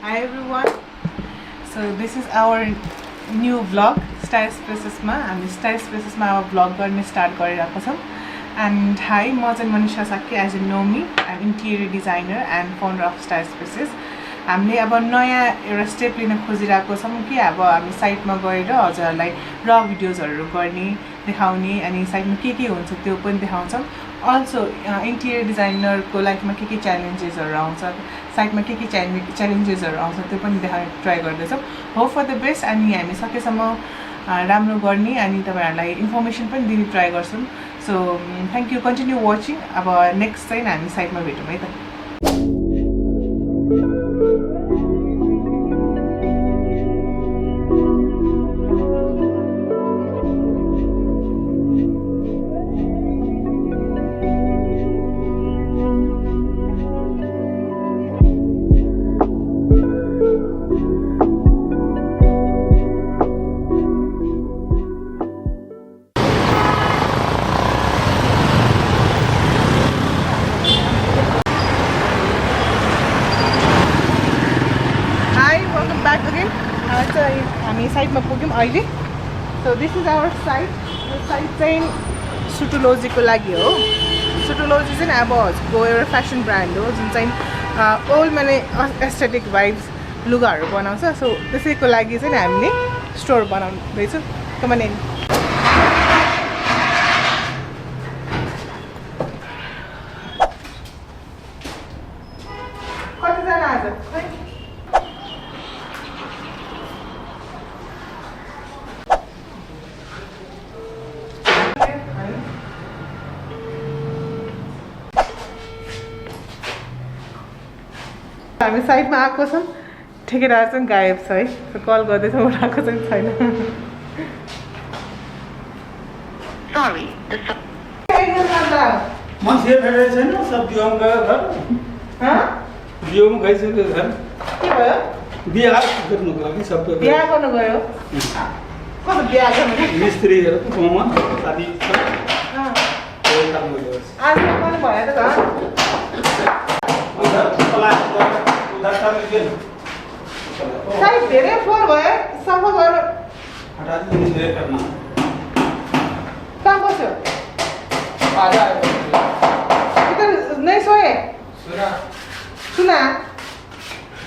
Hi everyone. So this is our new vlog. Style Spaces ma. हामी Style Spaces ma अब vlog गर्ने start गरिरहेको छौं. And hi, म चाहिँ Manisha Shakya. As you know me, I'm interior designer and founder of Style Spaces. हामीले अब नयाँ एउटा स्टेप लिन खोजिरहेको छौं कि अब हामी साइटमा गएर हजुरलाई र भिडियोजहरु गर्ने देखाउने अनि साइटमा के हुन्छ त्यो पनि देखाउँछौं. Also interior designer को लाइफमा के च्यालेन्जेसहरु आउँछ, साइटमा के च्यालेन्जेसहरु आउँछ त्यो पनि देखाउने ट्राई गर्दैछौं. होप फर द बेस्ट अनि हामी सकेसम्म राम्रो गर्ने अनि तपाईहरुलाई इन्फर्मेसन पनि दिने ट्राई गर्छौं. So thank you, continue watching. अब नेक्स्ट चाहिँ हामी साइटमा भेटौँ है त. हामी साइटमा पुग्यौं अहिले. So this is our site. यो साइट चाहिँ सुटोलोजीको लागि हो. सुटोलोजी चाहिँ अब हजुरको एउटा फेसन ब्रान्ड हो जुन चाहिँ ओल्ड माने एस्थेटिक भाइब्स लुगाहरू बनाउँछ. सो त्यसैको लागि चाहिँ हामीले स्टोर बनाउँदैछौँ. Common in. कतिजना आज हामी साइडमा आएको छौँ. ठेकेदार चाहिँ गायब छ है. कल गर्दैछौँ, उठाएको चाहिँ छैन. मान्छे भेटेको छैन. सब बिहामा गयो घर. बिहामा गइसक्यो घर. के भयो? बिहा गर्नुको लागि सबै बिहा गर्नु गयो. कस्तो बिहा गर्नु? मिस्त्रीहरूको गाउँमा शादी छ. आज पनि भयो त घर. साइड धेरै फोहोर भयो. सफा गर. कहाँ बस्यो? इधर नहीं सोए? सुना?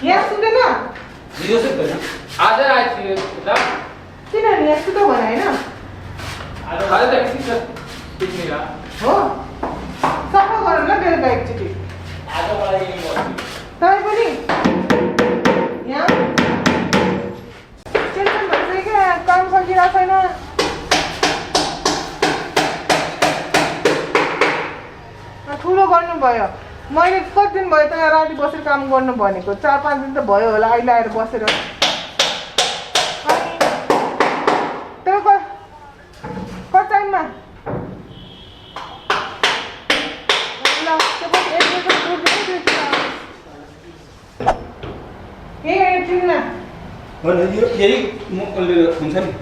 यहाँ सुन्दैन? किनभने यहाँ सुत भन होइन. हो सफा गर ल बेलुका एकचोटि. तपाईँ पनि यहाँ टेन्सन भइसक्यो क्या. काम सकिरहेको छैन. ठुलो गर्नुभयो. मैले कति दिन भयो त राति बसेर काम गर्नु भनेको. 4-5 दिन त भयो होला अहिले आएर बसेर. अनि तपाईँको कति टाइममा ल त्यो पनि एक बजी दुध यही हुन्छ नि.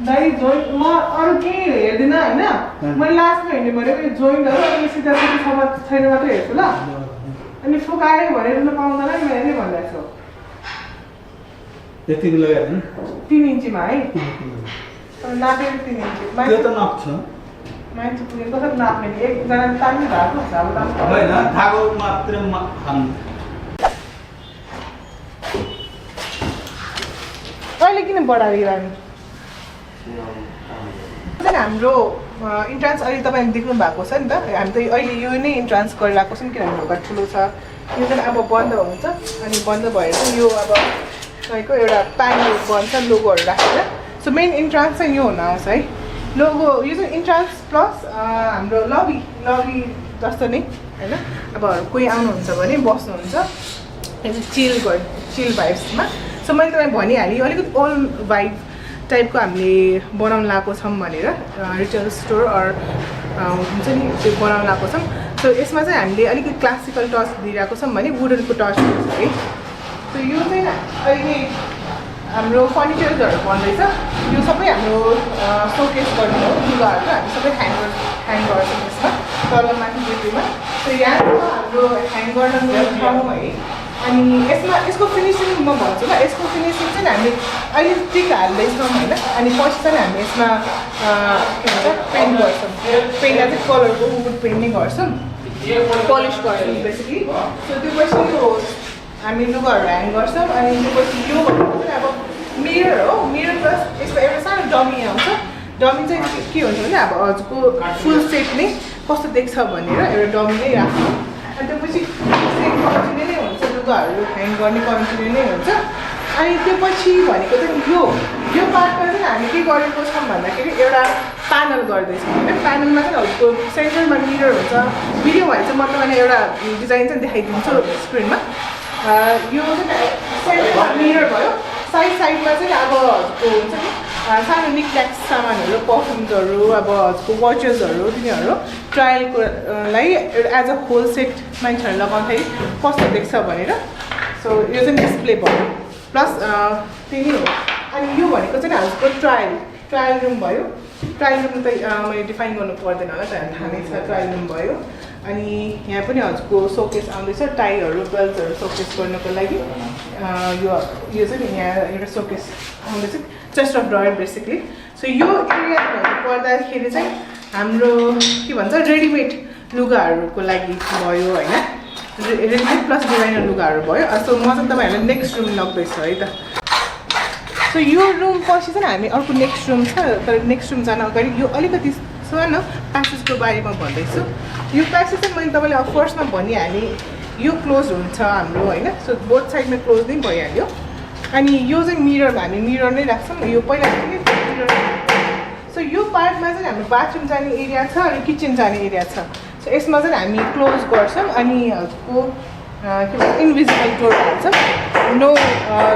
दाइ जोइन्ट म अरू केही हेर्दिनँ होइन. मैले लास्टमा हेर्ने भनेको जोइन्टहरू अनि सिधा सफा छैन मात्रै हेर्छु ल. अनि फुकायो भनेर पाउँदैन मैले नै भनिरहेको छु. यति लगाएर 3 इन्चीमा है. नापेर 3 इन्ची त्यो त नाप्छ. मान्छे पुगेको कसरी नाप्ने? एकजना तान्नु भएको हुन्छ अब त होइन. धागो मात्र खानु. अहिले किन बढाइरहनु? हाम्रो इन्ट्रान्स अहिले तपाईँले देख्नु भएको छ नि त. हामी त अहिले यो नै इन्ट्रान्स गरिरहेको छौँ किनभने ढोका ठुलो छ. यो चाहिँ अब बन्द हुन्छ अनि बन्द भएर चाहिँ यो अब तपाईँको एउटा प्यानल बन्छ लोगोहरू राखेर. सो मेन इन्ट्रान्स चाहिँ यो हुन आउँछ है. लोगो यो चाहिँ इन्ट्रान्स प्लस हाम्रो लबी जस्तो नै होइन. अब कोही आउनुहुन्छ भने बस्नुहुन्छ. यो चाहिँ चिल भाइब्समा. सो मैले तपाईँलाई भनिहालेँ यो अलिकति ओल्ड भाइब टाइपको हामीले बनाउन लगाएको छौँ भनेर. रिटेल स्टोर हुन्छ नि त्यो बनाउन लगाएको छौँ. सो यसमा चाहिँ हामीले अलिकति क्लासिकल टच दिइरहेको छौँ भने वुडनको टच दिन्छ है. सो यो चाहिँ अहिले हाम्रो फर्निचर्सहरु बन्दैछ। यो सबै हाम्रो सोकेस गर्ने हो लुगाहरु हामी सबै ह्याङ गर्छौं यसमा तल माथि भित्रीमा। सो यहाँ हाम्रो ह्याङ गर्न ठाउँ है अनि यसको फिनिसिङ म भन्छु ल यसको फिनिसिङ चाहिँ हामी अहिले टिक हाल्दैछौँ होइन अनि पछि चाहिँ हामी यसमा के भन्छ पेन्ट गर्छौँ पेन्टलाई चाहिँ कलरको वुड पेन्ट नै गर्छौँ पलिस गर्छौँ बेसिकली सो त्यो पछि यो हामी लुगाहरू ह्याङ गर्छौँ अनि त्यो पछि यो भनेको चाहिँ अब मिरर हो मिरर प्लस यसमा एउटा सानो डमी आउँछ डमी चाहिँ के हुन्छ भने अब हजुरको फुल सेट नै कस्तो देख्छ भनेर एउटा डमी नै राख्छौँ अनि त्यसपछि सेट कन्टिन्यू नै हुन्छ लुगाहरू ह्याङ गर्ने कन्टिन्यू नै हुन्छ अनि त्यो पछि भनेको चाहिँ यो पार्टमा चाहिँ हामी के गरेको छौँ भन्दाखेरि एउटा प्यानल गर्दैछौँ होइन प्यानलमा चाहिँ हजुरको सेन्टरमा मिरर हुन्छ भिडियो भने चाहिँ म तपाईँलाई एउटा डिजाइन चाहिँ देखाइदिन्छु स्क्रिनमा यो चाहिँ सेन्टरमा मिरर भयो साइडमा चाहिँ अब हजुरको हुन्छ नि सानो निकट्याक्स सामानहरू पर्फ्युम्सहरू अब हजुरको वाचेसहरू तिनीहरू ट्रायलको लागि एज अ होल सेट मान्छेहरू लगाउँदाखेरि कस्तो देख्छ भनेर सो यो चाहिँ डिस्प्ले भयो प्लस त्यही हो अनि यो भनेको चाहिँ हजुरको ट्रायल रुम भयो ट्रायल रुम त मैले डिफाइन गर्नु पर्दैन होला त थाहा नै छ ट्रायल रुम भयो अनि यहाँ पनि हजुरको सोकेस आउँदैछ टाईहरू बेल्टहरू सोकेस गर्नको लागि यो चाहिँ यहाँ एउटा सोकेस आउँदैछ chest of drawer basically so यो एरिया भन्नु पर्दाखेरि चाहिँ हाम्रो के भन्छ रेडिमेड लुगाहरूको लागि भयो होइन रेडिमेड प्लस डिजाइनर लुगाहरू भयो सो म चाहिँ तपाईँहरूलाई नेक्स्ट रुम लग्दैछु है त सो यो रुम पछि चाहिँ हामी अर्को नेक्स्ट रुम छ तर नेक्स्ट रुम जान अगाडि यो अलिकति सानो प्यासेजको बारेमा भन्दैछु यो प्यासेज चाहिँ मैले तपाईँलाई फर्स्टमा भनिहालेँ यो क्लोज हुन्छ हाम्रो होइन सो बोथ साइडमा क्लोज नै भइहाल्यो अनि यो चाहिँ मिरर हामी मिरर नै राख्छौँ यो पहिला पनि मिरर सो यो पार्टमा चाहिँ हाम्रो बाथरुम जाने एरिया छ अनि किचन जाने एरिया छ सो यसमा चाहिँ हामी क्लोज गर्छौँ अनि हजुरको के भन्छ इन्भिजिबल डोर हाल्छ नो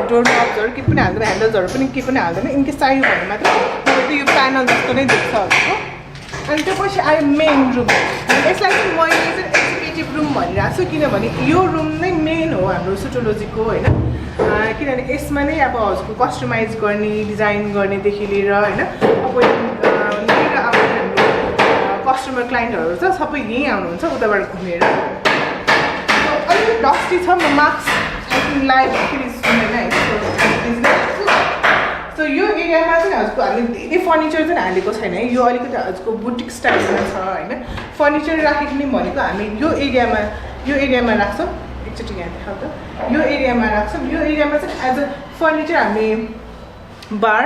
डोर नब्सहरू के पनि हाल्दैन ह्यान्डल्सहरू पनि के पनि हाल्दैन इनकेस चाहियो भने मात्र यो प्यानल जस्तो नै देख्छ हजुरको अनि त्यो पछि आयो मेन रुम यसलाई चाहिँ मैले चाहिँ एक्जिक्युटिभ रुम भनिरहेको छु किनभने यो रुम नै मेन हो हाम्रो सुटोलोजीको होइन किनभने यसमा नै अब हजुरको कस्टमाइज गर्ने डिजाइन गर्नेदेखि लिएर होइन अब लिएर आउने हाम्रो कस्टमर क्लाइन्टहरू छ सबै यहीँ आउनुहुन्छ उताबाट घुमेर अलिक डस्टी छ म मास्क आई थिङ्क लाइभ सुन्दैन सो यो एरियामा चाहिँ हजुरको हामीले धेरै फर्निचर चाहिँ हालेको छैन है यो अलिकति हजुरको बुटिक स्टाइलमा छ होइन फर्निचर राखेको नि भनेको हामी यो एरियामा राख्छौँ एकचोटि यहाँ देखाउ त यो एरियामा राख्छौँ यो एरियामा चाहिँ एज अ फर्निचर हामी बार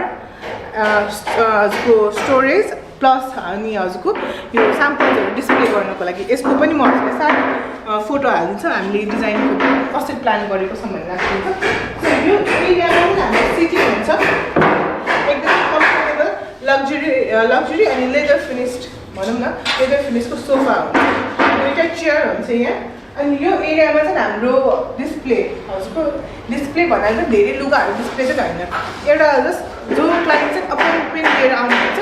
हजुरको स्टोरेज प्लस अनि हजुरको यो स्याम्पल्सहरू डिस्प्ले गर्नको लागि यसको पनि म हजुरलाई सानो फोटो हालिदिन्छ हामीले डिजाइनको कसरी प्लान गरेको छ भनेर राखिदिन्छ सो यो एरियामा पनि हामीले सिटिङ हुन्छ एकदमै कम्फर्टेबल लग्जरी अनि लेदर फिनिस्ड भनौँ न लेदर फिनिस्डको सोफा हुन्छ दुईवटा चेयर हुन्छ यहाँ अनि यो एरियामा चाहिँ हाम्रो डिस्प्ले हजुरको डिस्प्ले भन्दा चाहिँ धेरै लुगाहरू डिस्प्ले चाहिँ होइन एउटा जस्ट जो क्लाइन्ट चाहिँ अपोइन्टमेन्ट लिएर आउनुहुन्छ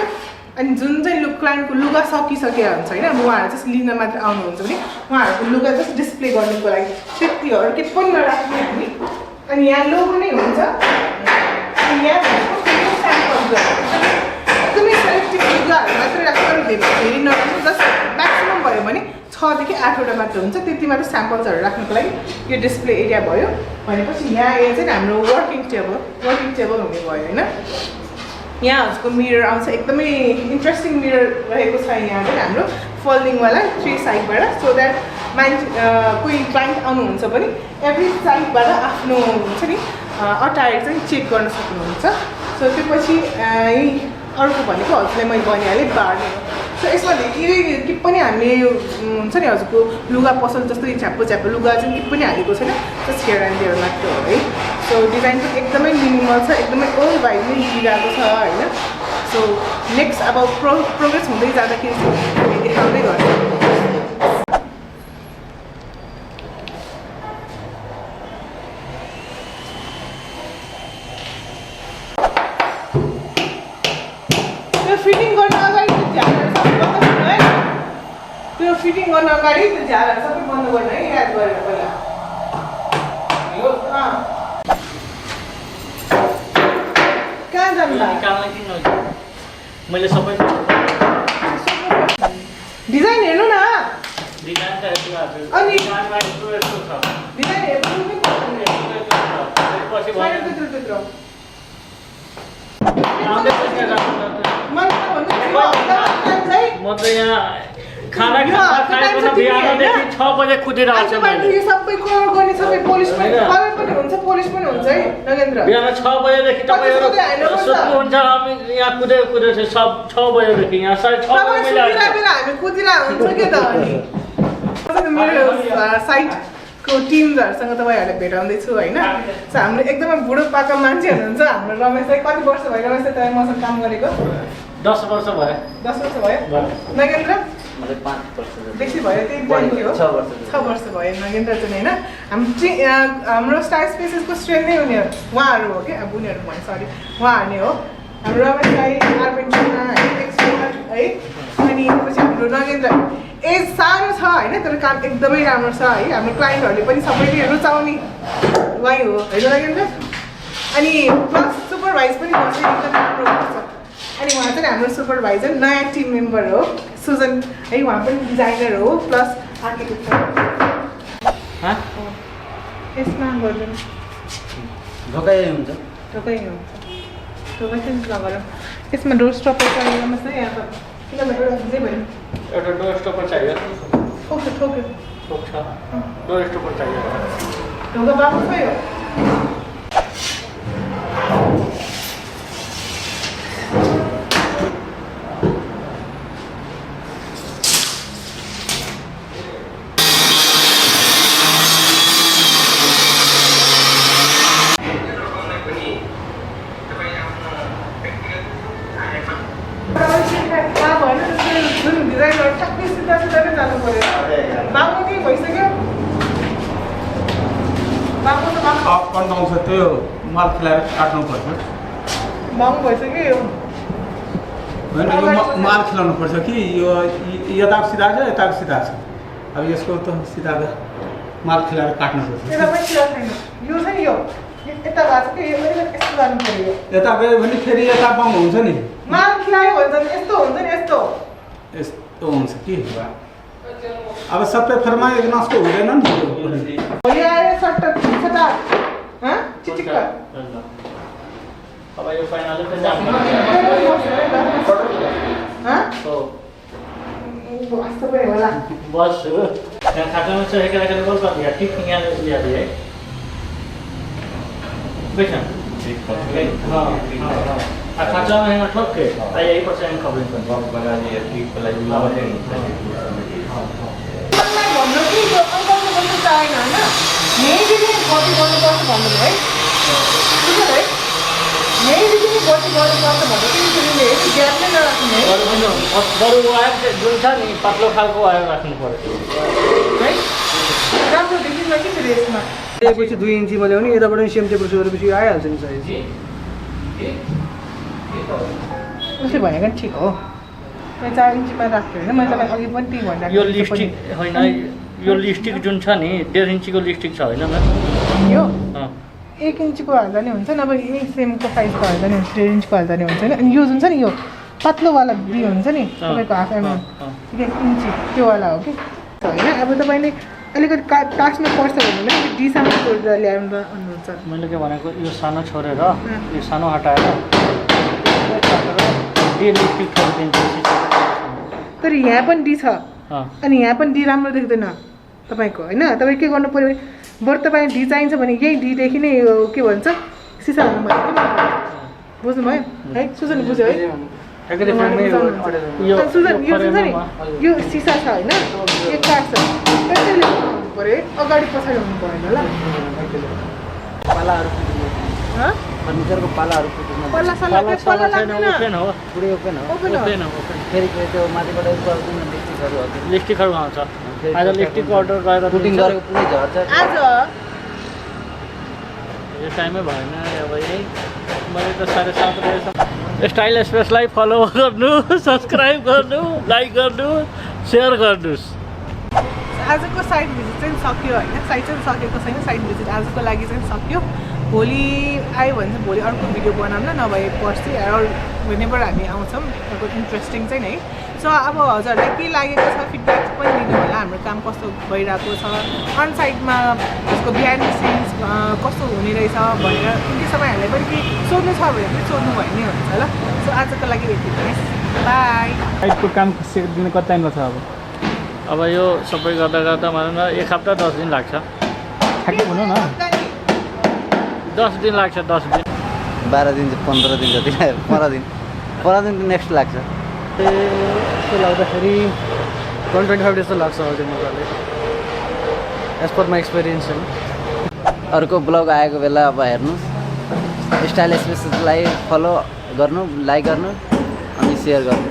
अनि जुन चाहिँ क्लाइन्टको लुगा सकिसकेको हुन्छ होइन उहाँहरू जस्ट लिन मात्र आउनुहुन्छ भने उहाँहरूको लुगा जस्ट डिस्प्ले गर्नुको लागि त्यतिहरू के पनि नराख्ने हामी अनि यहाँ लोगो नै हुन्छ अनि यहाँ एकदमै सेलेक्टिभ लुगाहरू मात्रै राख्नु धेरै नराख्नु जस्ट म्याक्सिमम् भयो भने 6 देखि 8वटा मात्र हुन्छ त्यति मात्र स्याम्पल्सहरू राख्नुको लागि यो डिस्प्ले एरिया भयो भनेपछि यहाँ चाहिँ हाम्रो वर्किङ टेबल हुने भयो होइन यहाँ हजुरको मिरर आउँछ एकदमै इन्ट्रेस्टिङ मिरर रहेको छ यहाँ पनि हाम्रो फोल्डिङवाला 3 साइडबाट सो द्याट मान्छे कोही क्लाइन्ट आउनुहुन्छ भने एभ्री साइडबाट आफ्नो हुन्छ नि अटायर चाहिँ चेक गर्न सक्नुहुन्छ सो त्यसपछि अर्को भनेको हजुरलाई मैले भनिहालेँ बार नै हो सो यसमा धेरै के पनि हामीले हुन्छ नि हजुरको लुगा पसल जस्तै झ्याप्पो लुगा चाहिँ के पनि हालेको छैन जस्ट हियर एन्ड देयर मात्र हो है सो डिजाइन पनि एकदमै मिनिमल छ एकदमै ओल्ड भाइब नै दिइरहेको छ होइन सो नेक्स्ट अब प्रोग्रेस हुँदै जाँदाखेरि हामी देखाउँदै गर्छौँ फिटिङ गर्न अगाडि त्यो फिटिङ गर्न अगाडि त्यो झारहरू सबै बन्द गर्नु है याद गरेर पहिला कहाँ जानु मैले सबै डिजाइन हेर्नु न डिजाइन त यस्तो आएको छ अनि डिजाइनमा यस्तो छ डिजाइन हेर्नु नि पछि भयो त्यत्रो म त यहाँ खाना खाएको बिहानदेखि 6 बजे कुदिरहेको छु मैले यो सबै कभर गर्ने सबै पोलिस पनि कलर पनि हुन्छ पोलिस पनि हुन्छ है नगेन्द्र बिहान 6 बजेदेखि तपाईँहरू सुत्नुहुन्छ हामी यहाँ कुदेको छ सब 6 बजेदेखि यहाँ 6:30 बजे हामी कुदिरहेको हुन्छ के त अनि मेरो साइटको टिमहरुसँग तपाईहरुले भेटाउँदैछु हैन सो हाम्रो एकदमै बुढो पाका मान्छे हुनुहुन्छ हाम्रो रमेशलाई कति वर्ष भयो रमेश तपाईँ मसँग काम गरेको 10 वर्ष भयो 10 वर्ष भयो नगेन्द्र मलाई 5 वर्ष बेसी भयो त्यही हो 6 वर्ष भयो नगेन्द्र चाहिँ हैन हाम्रो स्टार स्पेसेसको स्ट्रेन्थ नै उहाँहरू हो के अब उनीहरू भयो सरी उहाँहरू नै हो हाम्रो रमेशलाई कार्पेन्टरमा एक्सपर्ट है अनि पछि हाम्रो नगेन्द्र एज सानो छ हैन तर काम एकदमै राम्रो छ है हाम्रो क्लाइन्टहरूले पनि सबैले रुचाउने उहाँ हो हैन नगेन्द्र अनि प्लस सुपरभाइज पनि गर्छ एकदम राम्रो हुन्छ अनि उहाँ चाहिँ हाम्रो सुपरभाइजर नयाँ टिम मेम्बर हो सुजन है उहाँ पनि डिजाइनर हो प्लस आर्किटेक्ट हो यसमा गर्दैन ढोकाइ हुन्छ ढोकाइ हुन्छ ढोकाइ चाहिँ नगरौँ यसमा डोर स्टपर चाहिएको छ यहाँ त किनभने एउटा जे भयो एउटा डोर स्टपर चाहियो ठोक्यो ठोक्यो ठोक्छ डोर स्टपर चाहियो ढोका बाबु खै हो कन्टाउँछ त्यो माल खेलाएर काट्नुपर्छ महँगो भइसक्यो यो होइन यो माल खेलाउनुपर्छ कि यो यता सिधा छ यता सिधा छ अब यसको त सिधा माल खेलाएर काट्नुपर्छ यता पनि सिधा छैन यो छ नि यो यता भएको छ कि यो पनि यस्तो गर्नु पर्यो यता गयो भने फेरि यता बम हुन्छ नि माल खिलायो भने त यस्तो हुन्छ नि यस्तो यस्तो हुन्छ कि अब सबै फरमा एक नासको हुँदैन नि भोलि आएर सट्ट सट्टा चिचिक्क अब यो फाइनल त जाम वास्तव पनि होला बस यहाँ खाटामा छ एक राखेर बोल कर दिया ठीक यहाँ लिया दिए बैठा ठीक हां हां आ खाटा में यहाँ ठोक के आ यही पर से हम कवर कर बम बना दिए ठीक पलाई लावा है भन्नु कि यो अङ्कलले पनि चाहिएन हैन यहीँदेखि कति गर्नुपर्छ भन्नु है बुझ्यो है यहीँदेखि कति गर्नुपर्छ भन्नु कि तिमीले ग्याप नै नराख्नु है बरु वायर जुन छ नि पतलो खालको वायर राख्नु पर्यो है राम्रो देखिन्छ कि फेरि यसमा त्यसपछि 2 इन्ची मैले भने यताबाट नि सेम टेबल सोरेपछि आइहाल्छ नि साइज उसले भनेको नि ठिक हो 4 इन्चीमा राख्यो होइन मैले तपाईँ अघि पनि त्यही भनिरहेको यो लिस्टिक होइन यो लिस्टिक जुन छ नि 1.5 इन्चीको लिस्टिक छ होइन यो अँ 1 इन्चीको हाल्दा नि हुन्छ नभए यही सेमको साइजको हाल्दा नि हुन्छ 1.5 इन्चको हाल्दा नि हुन्छ होइन अनि यो जुन छ नि यो पातलोवाला बी हुन्छ नि तपाईँको हाफ एमएम 1 इन्ची त्योवाला हो कि होइन अब तपाईँले अलिकति कास्टमा पर्छ भने पनि डिसम्म छोडेर ल्याएर भन्नुहुन्छ मैले के भनेको यो सानो छोडेर यो सानो हटाएर यो लिस्टिक छोडिदिन्छु तर यहाँ पनि डी छ अँ अनि यहाँ पनि डी राम्रो देख्दैन तपाईँको होइन तपाईँ के गर्नु पऱ्यो भने बरु तपाईँ डी चाहिन्छ भने यही डीदेखि नै यो के भन्छ सिसा हाल्नु भयो बुझ्नुभयो है सुजन बुझ्यो है सुजन यो जुन छ नि यो सिसा छ होइन यो काठ छ त्यसैले हुनु पऱ्यो है अगाडि पछाडि हुनु भएन ल पालाहरू फर्निचरको पालाहरू फुट्नु पल्ला सल्ला पल्ला लाग्दैन ओपन हो पुरै ओपन हो ओपन हो फेरि त्यो माथिबाट उकाल्दैन लिस्टिकहरू हजुर लिस्टिकहरू आउँछ आज लिस्टिक अर्डर गरेर पुटिङ गरेको पुरै झर्छ आज यो टाइमै भएन अब यही मैले त 7:30 बजेसम्म स्टाइल एक्सप्रेसलाई फलो गर्नु सब्सक्राइब गर्नु लाइक गर्नु सेयर गर्नुहोस् आजको साइट भिजिट चाहिँ सक्यो होइन साइट चाहिँ सकेको छैन साइट भिजिट आजको लागि चाहिँ सक्यो भोलि आयो भने चाहिँ भोलि अर्को भिडियो बनाउँला नभए पर्सि वेनेभर हामी आउँछौँ अर्को इन्ट्रेस्टिङ चाहिँ है सो अब हजुरहरूलाई के लागेको छ फिडब्याक पनि दिनु होला होला हाम्रो काम कस्तो भइरहेको छ अन साइडमा त्यसको बिहाइन्ड द सिन्स कस्तो हुने रहेछ भनेर यति तपाईँहरूलाई पनि केही सोध्नु छ भने पनि सोध्नु भयो नि हुन्छ ल सो आजको लागि यति नै बाई साइडको काम दिन कति टाइम लाग्छ अब यो सबै गर्दा गर्दा भनौँ न 1 हप्ता 10 दिन लाग्छ ठ्याक्कै भनौँ न 10 दिन लाग्छ 10 दिन 12 दिन 15 दिन जति 15 दिन नेक्स्ट लाग्छ यस्तो लाग्दाखेरि 125 डेज त लाग्छ अझै मजाले एज पर माई एक्सपिरियन्स होइन अर्को ब्लग आएको बेला अब हेर्नुहोस् स्टाइल एक्सप्रेसलाई फलो गर्नु लाइक गर्नु अनि सेयर गर्नु